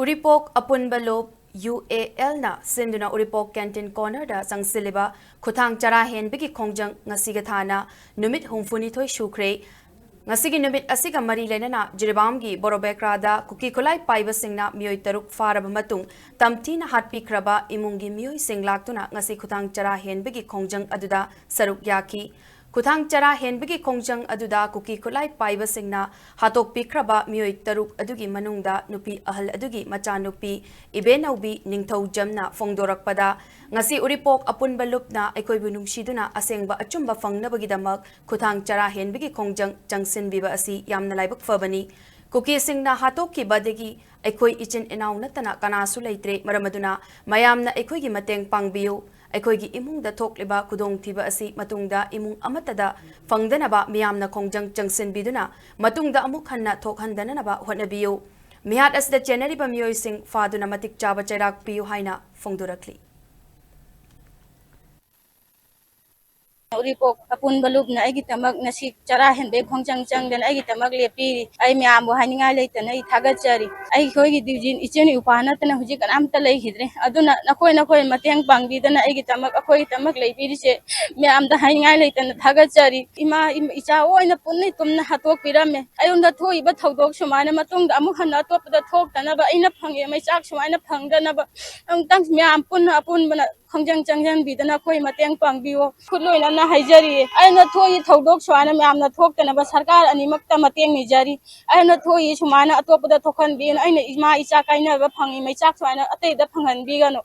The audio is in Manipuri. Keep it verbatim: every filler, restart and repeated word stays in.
ꯎꯔꯤꯄꯣꯛ ꯑꯄꯨꯟꯕ ꯂꯨꯞ, ꯌꯨ ꯑꯦ ꯑꯦꯜꯅ ꯁꯤꯟꯗꯨꯅ ꯎꯔꯤꯄꯣꯛ ꯀꯦꯟꯇꯤꯟ ꯀꯣꯔꯅꯔꯗ ꯆꯪꯁꯤꯜꯂꯤꯕ ꯈꯨꯊꯥꯡ ꯆꯔꯥ ꯍꯦꯟꯕꯒꯤ ꯈꯣꯡꯖꯪ ꯉꯁꯤꯒ ꯊꯥꯅ ꯅꯨꯃꯤꯠ ꯍꯨꯝꯐꯨꯅꯤꯊꯣꯏ ꯁꯨꯈ꯭ꯔꯦ꯫ ꯉꯁꯤꯒꯤ ꯅꯨꯃꯤꯠ ꯑꯁꯤꯒ ꯃꯔꯤ ꯂꯩꯅꯅ ꯖꯤꯔꯤꯕꯥꯝꯒꯤ ꯕꯣꯔꯣꯕꯦꯀ꯭ꯔꯥꯗ ꯀꯨꯀꯤ ꯈꯨꯠꯂꯥꯏ ꯄꯥꯏꯕꯁꯤꯡꯅ ꯃꯤꯑꯣꯏ ꯇꯔꯨꯛ ꯐꯥꯔꯕ ꯃꯇꯨꯡ ꯇꯝꯊꯤꯅ ꯍꯥꯠꯄꯤꯈ꯭ꯔꯕ ꯏꯃꯨꯡꯒꯤ ꯃꯤꯑꯣꯏꯁꯤꯡ ꯂꯥꯛꯇꯨꯅ ꯉꯁꯤ ꯈꯨꯊꯥꯡ ꯆꯔꯥ ꯍꯦꯟꯕꯒꯤ ꯈꯣꯡꯖꯪ ꯑꯗꯨꯗ ꯁꯔꯨꯛ ꯌꯥꯈꯤ꯫ ꯈꯨꯊꯥꯡ ꯆꯔꯥ ꯍꯦꯟꯕꯒꯤ ꯈꯣꯡꯖꯪ ꯑꯗꯨꯗ ꯀꯨꯀꯤ ꯈꯨꯠꯂꯥꯏ ꯄꯥꯏꯕꯁꯤꯡꯅ ꯍꯥꯠꯇꯣꯛꯄꯤꯈ꯭ꯔꯕ ꯃꯤꯑꯣꯏ ꯇꯔꯨꯛ ꯑꯗꯨꯒꯤ ꯃꯅꯨꯡꯗ ꯅꯨꯄꯤ ꯑꯍꯜ ꯑꯗꯨꯒꯤ ꯃꯆꯥꯅꯨꯄꯤ ꯏꯕꯦꯟꯅꯧꯕꯤ ꯅꯤꯡꯊꯧꯖꯝꯅ ꯐꯣꯡꯗꯣꯔꯛꯄꯗ, ꯉꯁꯤ ꯎꯔꯤꯄꯣꯛ ꯑꯄꯨꯟꯕ ꯂꯨꯞꯅ ꯑꯩꯈꯣꯏꯕꯨ ꯅꯨꯡꯁꯤꯗꯨꯅ ꯑꯁꯦꯡꯕ ꯑꯆꯨꯝꯕ ꯐꯪꯅꯕꯒꯤꯗꯃꯛ ꯈꯨꯊꯥꯡ ꯆꯔꯥ ꯍꯦꯟꯕꯒꯤ ꯈꯣꯡꯖꯪ ꯆꯪꯁꯤꯟꯕꯤꯕ ꯑꯁꯤ ꯌꯥꯝꯅ ꯂꯥꯏꯕꯛ ꯐꯕꯅꯤ꯫ ꯀꯨꯀꯤꯁꯤꯡꯅ ꯍꯥꯠꯇꯣꯛꯈꯤꯕꯗꯒꯤ ꯑꯩꯈꯣꯏ ꯏꯆꯤꯟ ꯏꯅꯥꯎ ꯅꯠꯇꯅ ꯀꯅꯥꯁꯨ ꯂꯩꯇ꯭ꯔꯦ꯫ ꯃꯔꯝ ꯑꯗꯨꯅ ꯃꯌꯥꯝꯅ ꯑꯩꯈꯣꯏꯒꯤ ꯃꯇꯦꯡ ꯄꯥꯡꯕꯤꯌꯨ꯫ ꯑꯩꯈꯣꯏꯒꯤ ꯏꯃꯨꯡꯗ ꯊꯣꯛꯂꯤꯕ ꯈꯨꯗꯣꯡꯊꯤꯕ ꯑꯁꯤ ꯃꯇꯨꯡꯗ ꯏꯃꯨꯡ ꯑꯃꯠꯇꯗ ꯐꯪꯗꯅꯕ ꯃꯤꯌꯥꯝꯅ ꯈꯣꯡꯖꯪ ꯆꯪꯁꯤꯟꯕꯤꯗꯨꯅ ꯃꯇꯨꯡꯗ ꯑꯃꯨꯛ ꯍꯟꯅ ꯊꯣꯛꯍꯟꯗꯅꯕ ꯍꯣꯠꯅꯕꯤꯌꯨ꯫ ꯃꯤꯍꯥꯠ ꯑꯁꯤꯗ ꯆꯦꯟꯅꯔꯤꯕ ꯃꯤꯑꯣꯏꯁꯤꯡ ꯐꯥꯗꯨꯅ ꯃꯇꯤꯛ ꯆꯥꯕ ꯆꯩꯔꯥꯛ ꯄꯤꯌꯨ ꯍꯥꯏꯅ ꯐꯣꯡꯗꯣꯔꯛꯂꯤ꯫ ꯎꯔꯤꯄꯣꯛ ꯑꯄꯨꯟꯕ ꯂꯨꯞꯅ ꯑꯩꯒꯤꯗꯃꯛ ꯉꯁꯤ ꯆꯔꯥ ꯍꯦꯟꯕꯩ ꯈꯣꯡꯖꯪ ꯆꯪꯗꯅ ꯑꯩꯒꯤꯗꯃꯛ ꯂꯦꯞꯄꯤꯔꯤ꯫ ꯑꯩ ꯃꯌꯥꯝꯕꯨ ꯍꯥꯏꯅꯤꯡꯉꯥꯏ ꯂꯩꯇꯅ ꯑꯩ ꯊꯥꯒꯠꯆꯔꯤ꯫ ꯑꯩꯈꯣꯏꯒꯤꯗꯤ ꯍꯧꯖꯤꯛ ꯏꯆꯦ ꯏꯄꯥ ꯅꯠꯇꯅ ꯍꯧꯖꯤꯛ ꯀꯅꯥꯝꯇ ꯂꯩꯈꯤꯗ꯭ꯔꯦ꯫ ꯑꯗꯨꯅ ꯅꯈꯣꯏ ꯅꯈꯣꯏ ꯃꯇꯦꯡ ꯄꯥꯡꯕꯤꯗꯅ ꯑꯩꯒꯤꯗꯃꯛ ꯑꯩꯈꯣꯏꯒꯤꯗꯃꯛ ꯂꯩꯕꯤꯔꯤꯁꯦ ꯃꯌꯥꯝꯗ ꯍꯥꯏꯅꯤꯡꯉꯥꯏ ꯂꯩꯇꯅ ꯊꯥꯒꯠꯆꯔꯤ꯫ ꯏꯃꯥ ꯏꯆꯥ ꯑꯣꯏꯅ ꯄꯨꯟꯅ ꯇꯨꯝꯅ ꯍꯥꯠꯇꯣꯛꯄꯤꯔꯝꯃꯦ꯫ ꯑꯩꯉꯣꯟꯗ ꯊꯣꯛꯏꯕ ꯊꯧꯗꯣꯛ ꯁꯨꯃꯥꯏꯅ ꯃꯇꯨꯡꯗ ꯑꯃꯨꯛ ꯍꯟꯅ ꯑꯇꯣꯞꯄꯗ ꯊꯣꯛꯇꯅꯕ ꯑꯩꯅ ꯐꯪꯉꯦ ꯃꯩꯆꯥꯛ ꯁꯨꯃꯥꯏꯅ ꯐꯪꯗꯅꯕ ꯑꯃꯨꯛꯇꯪ ꯃꯌꯥꯝ ꯄꯨꯟꯅ ꯑꯄꯨꯟꯕꯅ ꯈꯣꯡꯖꯪ ꯆꯪꯁꯤꯟꯕꯤꯗꯅ ꯑꯩꯈꯣꯏ ꯃꯇꯦꯡ ꯄꯥꯡꯕꯤꯌꯣ꯫ ꯈꯨꯠꯂꯣꯏꯅꯅ ꯍꯥꯏꯖꯔꯤ꯫ ꯑꯩꯅ ꯊꯣꯛꯏ ꯊꯧꯗꯣꯛ ꯁꯨꯃꯥꯏꯅ ꯃꯌꯥꯝꯅ ꯊꯣꯛꯇꯅꯕ ꯁꯔꯀꯥꯔ ꯑꯅꯤꯃꯛꯇ ꯃꯇꯦꯡ ꯅꯤꯖꯔꯤ꯫ ꯑꯩꯅ ꯊꯣꯛꯏ ꯁꯨꯃꯥꯏꯅ ꯑꯇꯣꯞꯄꯗ ꯊꯣꯛꯍꯟꯕꯤꯒꯅꯨ꯫ ꯑꯩꯅ ꯏꯃꯥ ꯏꯆꯥ ꯀꯥꯏꯅꯕ ꯐꯪꯉꯤ ꯃꯩꯆꯥꯛ ꯁꯨꯃꯥꯏꯅ ꯑꯇꯩꯗ ꯐꯪꯍꯟꯕꯤꯒꯅꯨ꯫